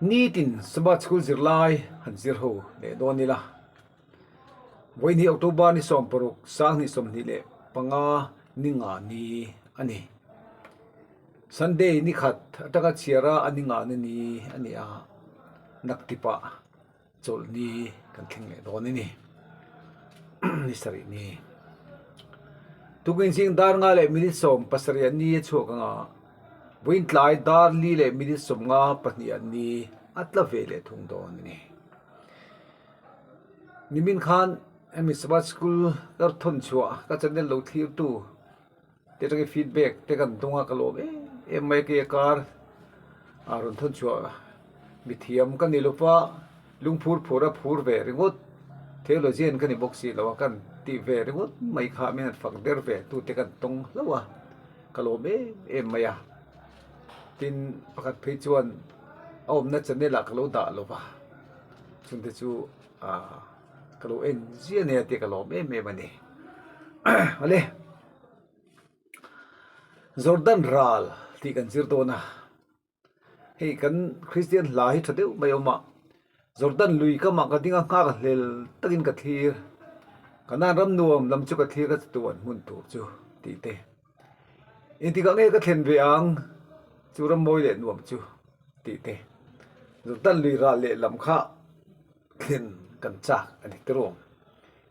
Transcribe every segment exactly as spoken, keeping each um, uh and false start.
Nitin Sabbath School zirlai han zir ho leh dawn ni la. Vawiin hi October ni sawm paruk, sang hni sawmhni leh panga ni nga ni a nih. Sunday ni khat atanga chhiara a ni nga ni ni a ni a. Naktipa Chawlhni kan thleng leh dawn a nih. Ni sarih ni. Tukin zing dar nga leh minute sawm pasarih a ni a chhuak ang a. Vawiin tlai dar li leh minute sawmnga pahni a ni a tla ve leh thung dawn a nih. Nimin khan, emi Sabbath School ka thawn chhuah, ka channel lo thlirtu te aṭanga feedback te kan dawng a, ka lawm em em mai. Kei kar a rawn thawn chhuah, mithiam ka ni lo va, lungphur phur a phur ve ringawt. Theologian ka ni bawk si lo a, kan tih ve ringawt mai kha, min han fak der ve tu te kan dawng hlauh a, ka lawm em em mai a. Tin, pakhat phei chuan a awmna channel-ah ka lo dah lo va, chun te chu, a, ka lo en zia nia tia ka lawm em em a ni. Ale, Jordan ral tih kan zir dawn a. Hei, kan Kristian hla hi ṭha deuh mai a awm a. Jordan lui kamah ka ding a, nghak a hlel takin ka thlir. Kanan ram nuam lam chu ka thlir, ka chatuan hmun tur chu, tih te. Engtikah nge ka thlen ve ang chu ram mawi leh nuam chu, tih te. Jordan lui ral leh lam kha thlen kan chak a ni tiraw.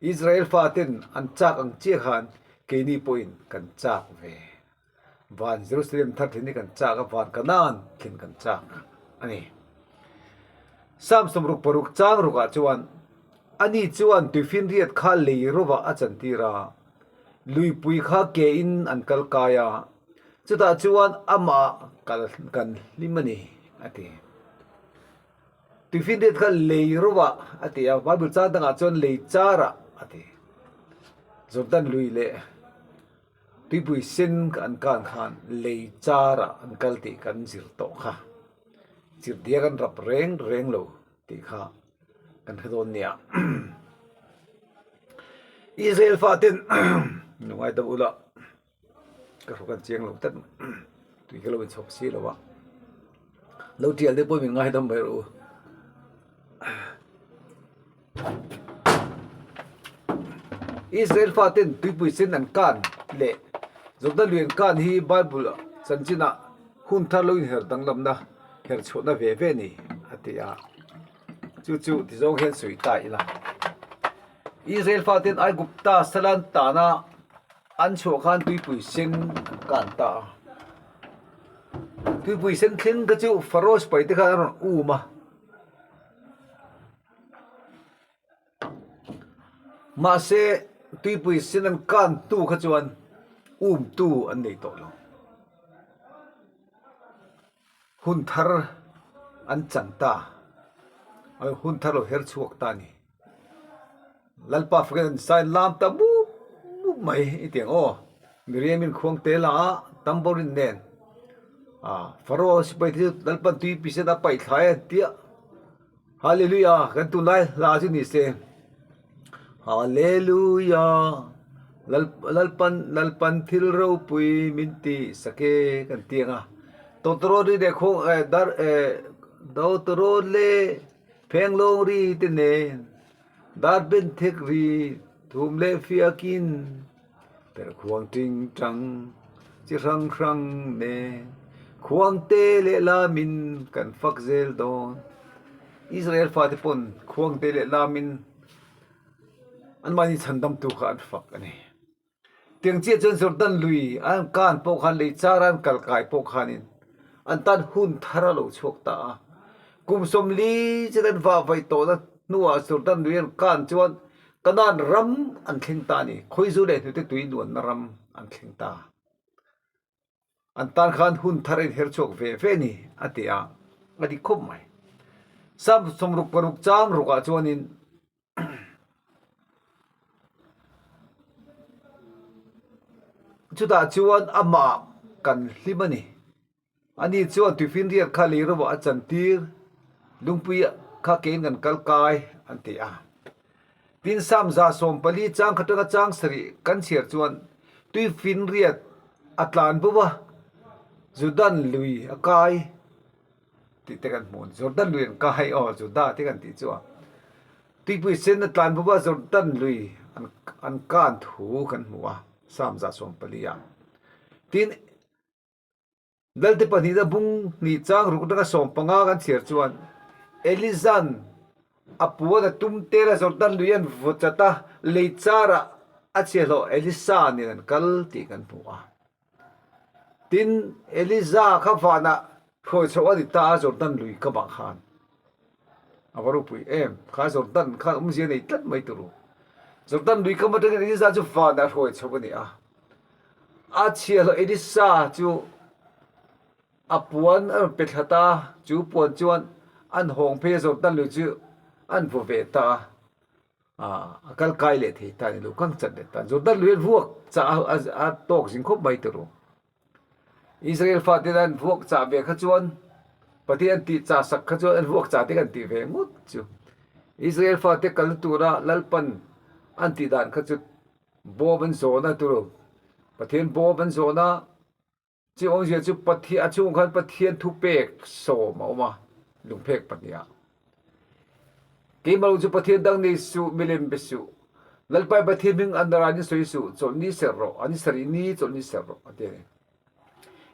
Israel faten an chak ang chiah khan keini pawhin kan chak ve. Van Jerusalem thar thlen hi kan chak a, van Kanan thlen kan chak a ni. Sam sawmruk paruk chang rukah chuan, ani chuan tuifinriat kha lei rovah a chantir a, luipui kha kein an kal kai a, chutah chuan amah kal kan hlim a ni, a ti. Tuifinriat kha lei rovah a ti a, Bible chang dangah chuan lei charah a ti. Jordan lui leh tuipui sen an kan khan lei charah an kal tih kan zir tawh kha. Chirh dia kan rap reng reng lo tih kha kan hre dawn nia. Israel faten, nungai dam ula. Ka hruk an chiang lo tat. Tui ka lo inchhawp si lo a. Lo tial te pawh min ngaidam mai rawh u. Israel faten tuipui sen an kan leh Jordan lui an kan hi Bible chanchinah hun thar lo inher danglamna, her chhuahna ve ve ni a ti a. Chu chu ti zawng hian sawi ta ila. Israel faten Aigupta salan tana an chhuah khan tuipui sen an kan ta a. Tuipui sen thleng kha chu Pharaoh sipai te khan an rawn um a. Mahse, tuipui sen an kan tu kha chuan umtu an nei tawh lo. Hun thar an chang ta. Ai, hun thar lo her chhuak ta ni. Lalpa fakin an sa inlam ta mup mup mai i tiang aw. Miriamin khuang te la a, tamborin nen. A, Pharaoh sipai te chu Lalpan tuipui sen a paih thlai an tia. Hallelujah, kan tunlai hla chu ni se. Hallelujah. Lal, Lalpan, Lalpan thil ropui min ti sak e kan ti ang a. Tawtawrawt ri le khawng, eh, dar, eh, tawtawrawt le phenglawng ri te nen, dar benthek ri thum le fiakin, per khuang ṭing ṭang chi hrang hrang nen, khuang te le lamin kan fak zel dawn. Israel fate pawn khuang te le lamin anmahni chhandamtu kha an fak a ni. Tiang chiah chuan Jordan lui an kan pawh khan, lei chara an kal kai pawh khanin an tan hun thar a lo chhuak ta a. Kum sawmli che kan vah vaih tawhna hnuah Jordan lui an kan chuan Kanan ram an thleng ta a ni. Khawizu leh hnute tui nuanna ram an thleng ta. An tan khan hun thar in her chhuak ve ve ni a ti a. A dik khawp mai. Sam sawmruk paruk chang rukah chuanin, chutah chuan amah kan hlim a ni. Ani chuan tuifinriat kha leiruah a chantir, lungpui kha kein kan kal kai an ti a. Tin, Sam za sawmpali chang khat aṭanga chang sarih kan chhiar chuan tuifinriat a tlan bo a, Jordan lui a kai. ti te kan hmu. Jordan lui an kai aw, Juda te kan ti chu a. Tuipui sen a tlan bawk a Jordan lui an, an kan thu kan hmu a. Sam za sawm pali a. Tin, Lalte pahnina bung hni chang ruk danga sawm panga kan chhiar chuan Elijan a puan a tum te la Jordan lui an vawt chat a, lei chara a chhia hlawh Elisa nen an kal tih kan hmu a. Tin, Elija kha vana hruai chho a ni ta a Jordan lui kamah khan. A va ropui em, kha Jordan kha umzia nei tlat mai tur u. Jordan lui kam aṭangin Elija chu vana hruai chho a ni a. A chhia hlawh Elisa chu a puan a pe thla ta, chu puan chuan an hawng phei a Jordan lui chu an vaw ve ta. A, a kal kai leh thei ta ni lo, kang chat leh ta. Jordan lui an vuak chah a, a, a tawk zing khawp mai tur u. Israel fate an vuak chah ve kha chuan, Pathian an tih chah sak kha chuan an vuak chah te kan tih ve ngawt chu. Israel fate kal tura Lalpan an tih dan kha chu bawm an zawn a tur u. Pathian bawm an zawn a, chu awmzia chu Pathian, a chhung khan Pathian thupek sawm a awm a, lungphek pahnih a. Keimah lo chu Pathian dang nei suh, milem be suh. Lalpa Pathian hming an ranin sawi suh, chawlhni ser rawh, a ni sarih ni chawlhni ser rawh, a ti a ni.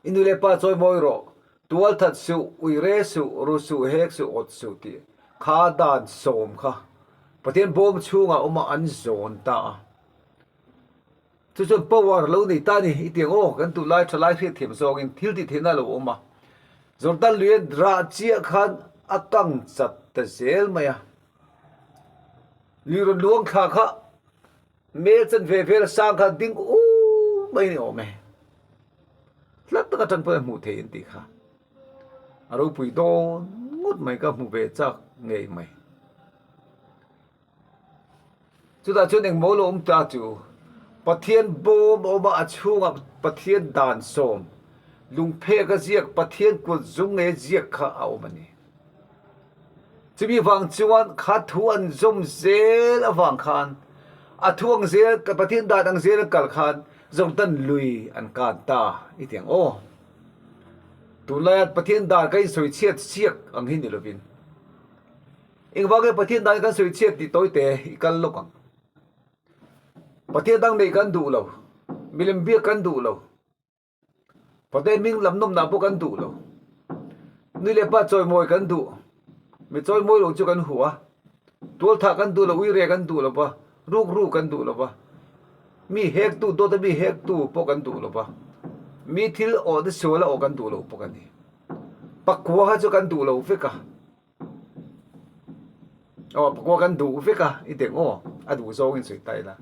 I nu le pa chawimawi rawh, tualthat suh, uire suh, ru suh, hek suh, awt suh tih kha dan sawm kha Pathian bawm chhunga awm a an zawn ta a. Chu chuan power lo nei ta ni, i tiang aw, kan tu lai ṭhalai hriat thiam zawngin thil tih theihna lo awm a. Jordan lui an rah chiah khan a kang chat ta zel mai a. Lui rawn luang thla kha mel chan ve vel sang kha ding u mai ni awm e. Hlat taka ṭan pawh a hmuh theih in tih kha. A ropui dawn ngawt mai ka hmu ve chak ngei mai. Chutah chuan engmaw lo awm ta chu. Pathian bawm a awm a, a chhunga Pathian dan sawm. Lungphek a ziak, Pathian kut zung ngei ziak kha a awm a ni. Chumi vang chuan kha thu an zawm zel avang khan, a thu ang zel, ka Pathian dan ang zel an kal khan, Jordan lui an kan ta, i tiang aw. Tunlaia Pathian dan ka insawi chhiat chiak ang hi ni lovin. Engvang nge Pathian dan kan sawi chhiat tih tawite i kal lawk ang. Pathian dang nei kan duh lo. Milem biak kan duh lo. Pathian hming lam nawmna pawh kan duh lo. Nu le pa chawimawi kan duh. Mi chawimawi lo chu kan hu a. Tualtha kan duh lo, uire kan duh lo va. Rukru kan duh lo va. Mi hektu, dawta mi hektu pawh kan duh lo va. Mi thil awh te suala awh kan duh lo pawh kan ni. Pakua kha chu kan duh lo vek a. Aw, pakua kan duh vek a, i teng aw, a duh zawngin sawi ta ila.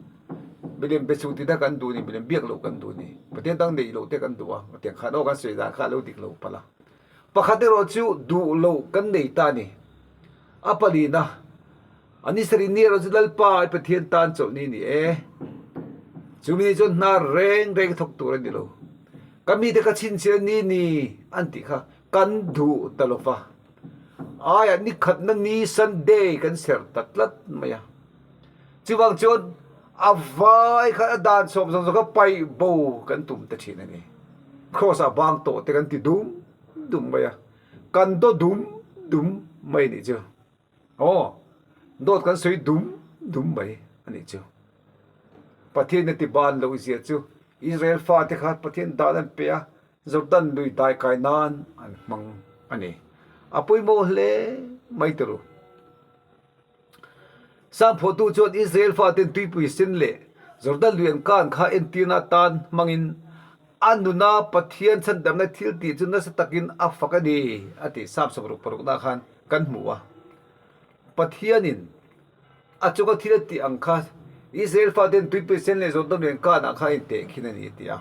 Milem be suh tihna kan duh ni, milem biak lo kan duh ni. Pathian dang nei lo te kan duh a, a teng khan aw kan sawi dan kha lo dik lo pal a. Pakhat erawh chu duh lo kan nei ta ni. A palina, a ni sari ni erawh chu Lalpa i Pathian tan chawlh ni ni e. Chumi ni chuan hnar reng reng thawk tur a ni lo. Ka mite ka chhinchhiah ni ni an tih kha kan duh ta lo va. Aia ni khatna ni Sunday kan ser ta tlat mai a. Chuvang chuan a vai kha a dan sawm zawng zawng kha paih bo kan tum ta ṭhin a ni. Cross-a bang tawh te kan ti dum dum mai a. Kan daw dum dum mai ni chu. Aw, dawt kan sawi dum dum mai a ni chu. Pathian a ti ban lo zia chu. Israel fate kha Pathian dan an pe a. Jordan lui dai kai nan an hmang a ni. A pawimawh hle mai tur u. Sam phawtu chuan Israel faten tuipui sen leh Jordan lui an kan kha entirna tan hmangin a nuna Pathian chhandamna thil tih chu nasa takin a fak a ni, a ti. Sam sawmruk parukna khan kan hmu a. Pathianin a chunga thil a tih ang kha Israel faten tuipui sen leh Jordan lui an kan ang kha inteh khin a ni, a ti a.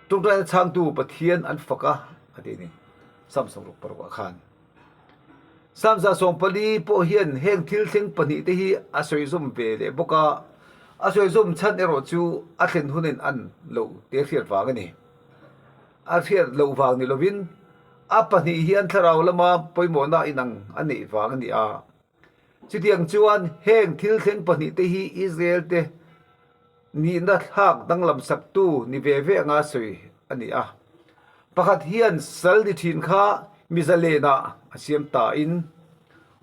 Ṭawngṭaina chhangtu Pathian an fak a, a ti ni. Sam sawmruk parukah khan. Sam za sawm pali pawh hian heng thil thleng pahnih te hi a sawi zawm ve leh bawk a, a sawi zawm chhan erawh chu a thlen hunin an lo te hriat vang a ni. A hriat loh vang ni lovin, a pahnih hian thlarau lama pawimawhna inang a neih vang a ni a. Chutiang chuan heng thil thleng pahnih te hi Israel te nihna thlak danglam saktu ni ve ve anga sawi a ni a. Pakhat hian sal ni ṭhin kha mi zalenah a siam ta in,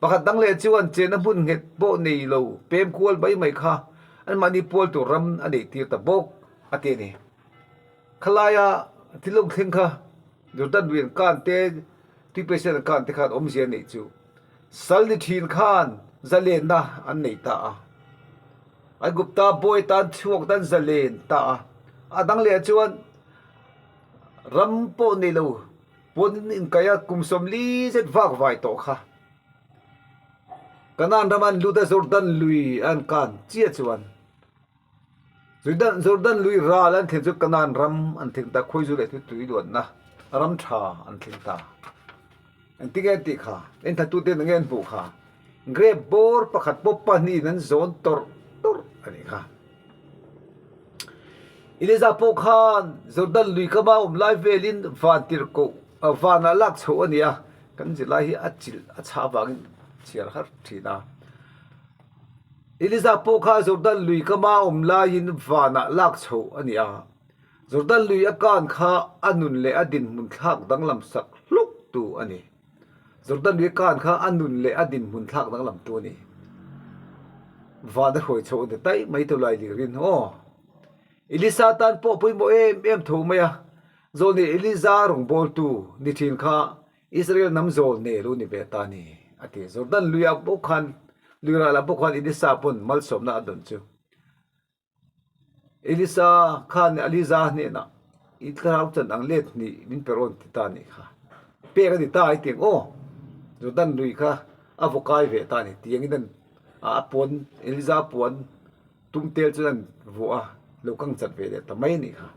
pakhat dang leh chuan chenna hmun nghet pawh nei lo, pem kual mai mai kha anmahni pual tur ram a nei tir ta bawk a ti a ni. Khalaia thil lawng thleng kha Jordan lui an kan te, tuipui sen an kan te khan awmzia nei chu sal ni ṭhin khan zalenna an nei ta a. Aigupta buai tan chhuak tan zalen ta a. A dang leh chuan ram pawh nei lo, puan in inkaia kum sawmli zet vak vai tawh kha Kanan ram an lut a, Jordan lui an kan chiah chuan Jordan, Jordan lui ral an thleng chu Kanan ram an thleng ta, khawi zu leh tui luanna ram ṭha an thleng ta. Engtin nge an tih kha, en thatu ten nge an hmuh kha. Grape bawr pakhat pawh pahnihin an zawn tawrh tawrh a ni kha. Elija pawh khan Jordan lui kama awm lai velin van tirko, a, vanah lak chho a ni a. Kan zirlai hi a chilh a chha vangin chhiar har ṭhin a. Elija pawh kha Jordan lui kama awm laiin vanah lak chho a ni a. Jordan lui a kan kha a nun leh a dinhmun thlak danglam sak hluk tu a ni. Jordan lui a kan kha a nun leh a dinhmun thlak danglam tu a ni. Van a hruai chho a ni tai mai tu lai lirin aw. Elisa tan pawh pawimawh em em tho mai a. Zawlnei Elija rawngbawltu ni ṭhin kha Israel nam zawlnei lo ni ve ta ni a ti. Jordan lui a bawk khan, lui ral a bawk khan Elisa pawn malsawmna a dawn chu. Elisa khan Elija hnena, "I thlarau chan ang let hnih min pe rawn," ti ta ni kha. Pek a ni ta i tiang aw. Jordan lui kha a vaw kai ve ta ni tiangin an, a, a puan, Elija puan tum tel chuan an vuah a, lo kang chat ve leh ta mai ni kha.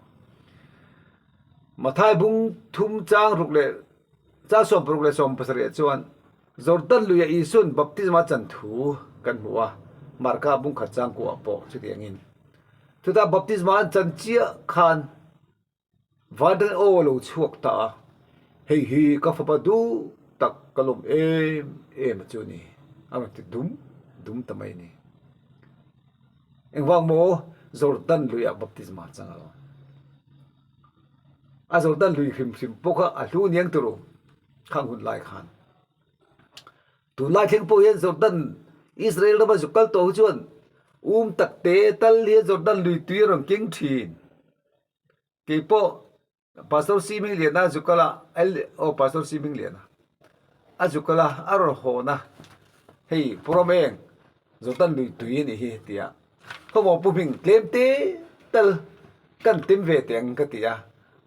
Mathai bung thum chang ruk leh, chang sawm paruk leh sawm pasarih chuan Jordan luia Isuan baptisma chan thu kan hmu a, Marka bung khat chang kuah pawh chutiangin. Chuta baptisma an chan chiah khan vanah aw lo chhuak ta a, "Hei hi ka fapa duh tak, ka lawm em em a chu ni," a rawn ti dum dum ta mai ni. Engvang maw? Jordan luia baptisma chang a lo. A Jordan lui hrim hrim pawh kha a hlu niang turu khang hun lai khan. Tunlai thleng pawh hian Jordan, Israel rama zuk kal tawh chuan um tak te tal hian Jordan lui tui a rawn keng ṭhin. Kei pawh Pastor Siming liana zuk kala, el, oh, Pastor Siming liana. A zuk kala, a rawn hawn a. "Hei, Pu Rameng, Jordan lui tui a ni hi," tia. Khawmaw pu hming tlem te tal kan tem ve teng ka ti a.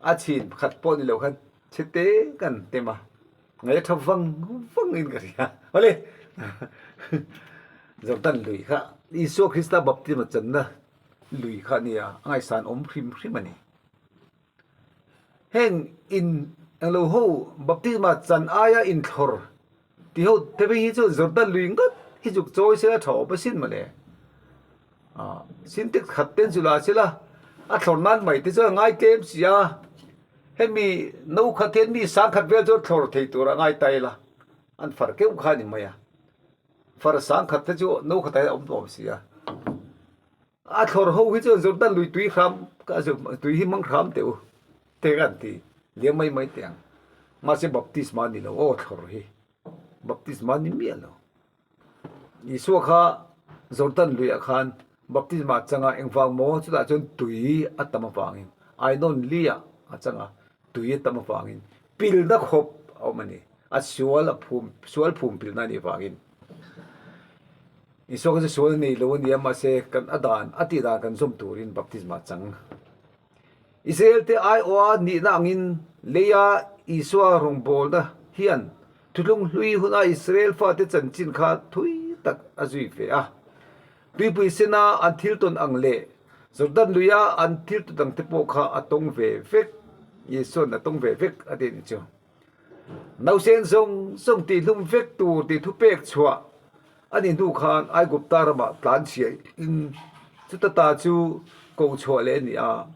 A chhin khat pawh ni lo khan chhe te kan tem a. Ngai a ṭha vang vang in ka ria. Awle. Jordan lui kha Isua Krista baptisma channa lui kha nia, a ngaisan awm hrim hrim a ni. Heng in, englo ho baptisma chan aia inthlawr ti ho te hi chu Jordan lui ngat hi zuk chawi sela ṭha awm a sin mawle. A, Sintex khat ten chu la sela, a thlawr nan mai te chu a ngai tlem si a. Hemi no khat hian mi sang khat vel chu a thlawr thei tur a ngai ta ila. An far keuh kha ni mai a. Far sang khat te chu no khat a awm tawm si a. A thlawr ho hi chuan Jordan lui tui hram, ka zu-, tui hi mang hram teh u, te kan ti liam mai mai teng. Mahse, baptisma ni lo aw thlawr hi. Baptisma ni miah lo. Isua kha Jordan luia khan baptisma changa engvang maw? Chutah chuan tui a tam avangin, Ainon lia a changa tui a tam avangin, pilna khawp a awm a ni. A sual a phum, sual phum pilna a ni avangin. Isua kha chu sual a nei lo a ni a, mahse, kan a dan, a tih dan kan zawm turin baptisma chang. Israel te aiawha nihna angin leia Isua rawngbawlna hian thuthlung hlui huna Israel fate chanchin kha thui tak a zui ve a. Tuipui sena an thil tawn ang leh Jordan luia an thil tawn ang te pawh kha a tawng ve vek, Isuan a tawng ve vek a ti ni chu. Nausen zawng zawng tihhlum vek tur tih thupek chhuah a ni hnu khan Aigupta ramah tlan chhia in, chuta ta chu ko chhuah leh a ni a.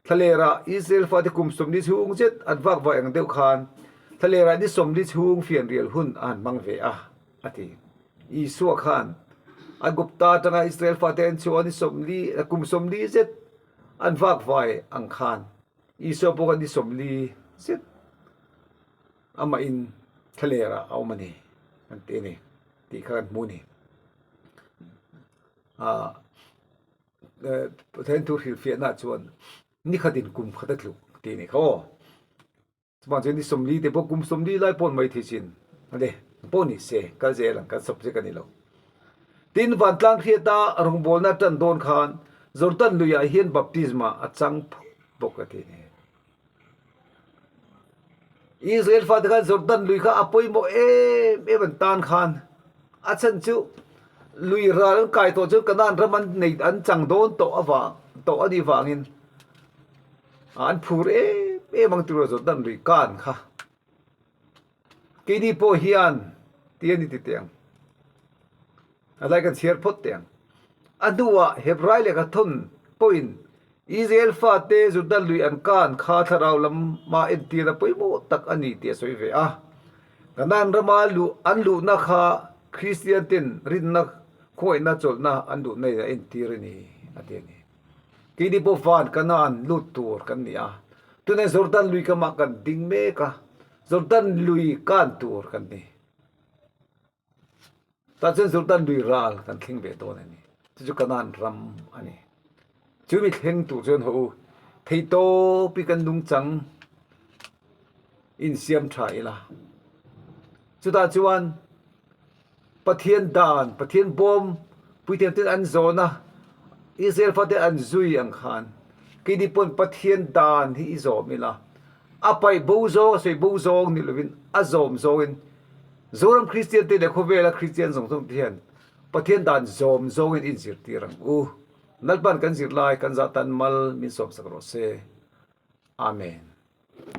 Thlalera Israel fate kum sawmli chhung zet an vakvai ang deuh khan, thlalera ni sawmli chhung fianrial hun a han hmang ve a, a ti. Isua khan Aigupta aṭanga Israel fate an chhuah ni sawmli, kum sawmli zet an vakvai ang khan, Isua pawh kha ni sawmli zet amahin thlalera a um a nih, an ti a nih. Ti kha kan hmu a nih. A, eh, Pathien thu hrilfiena chuan ni khatin kum khat a tluk ti a ni kha aw. Chuan chuan ni sawmli te pawh kum sawmli lai pawn mai thei chin. A le, po ni se, kal zel ang, kan sawp che ka ni lo. Tin, vantlang hriata rongbawlna ṭan dawn khan Jordan luiah hian baptisma a chang phawt bawk a ti a ni. Israel fate khan Jordan lui kha a pawimawh em em an tan khan, a chhan chu lui ral an kai tawh chuan Kanan ram an nei, an chang dawn tawh avang, tawh a nih vangin, an phur em em ang tih rawh Jordan lui kan kha. Keini pawh hian ti a ni ti teh ang. A lai kan chhiar phawt teh ang. A hnuah Hebrai lehkhathawn pawhin Israel fate Jordan lui an kan kha thlarau lama entirna pawimawh tak a ni tih a sawi ve a. Kanan rama luh, an luhna kha Kristian ten rinna, khawngaihna chawlhna an luhna a entir a ni, a ti a ni. Keini pawh van Kanan lut tur kan ni a. Tunah Jordan lui kamah kan ding mek a. Jordan lui kan tur kan ni. Tah chuan Jordan lui ral kan thleng ve dawn a ni. Chu chu Kanan ram a ni. Chu mi thleng tur chuan ho, thei tawpi kan nungchang insiam ṭha ila. Chutah chuan Pathian dan, Pathian bawm, puithiam ten an zawna, Israel fate an zui ang khan, keini pawn Pathian dan hi i zawm ila. A paih bo zawng, a sawi bo zawng ni lovin, a zawm zawngin, Zoram Kristian te leh khawvela Kristian zawng zawng te hian Pathian dan zawm zawngin inzirtir ang u. Lalpan kan zirlai, kan zah tan mal min sawmsak rawh se. Amen.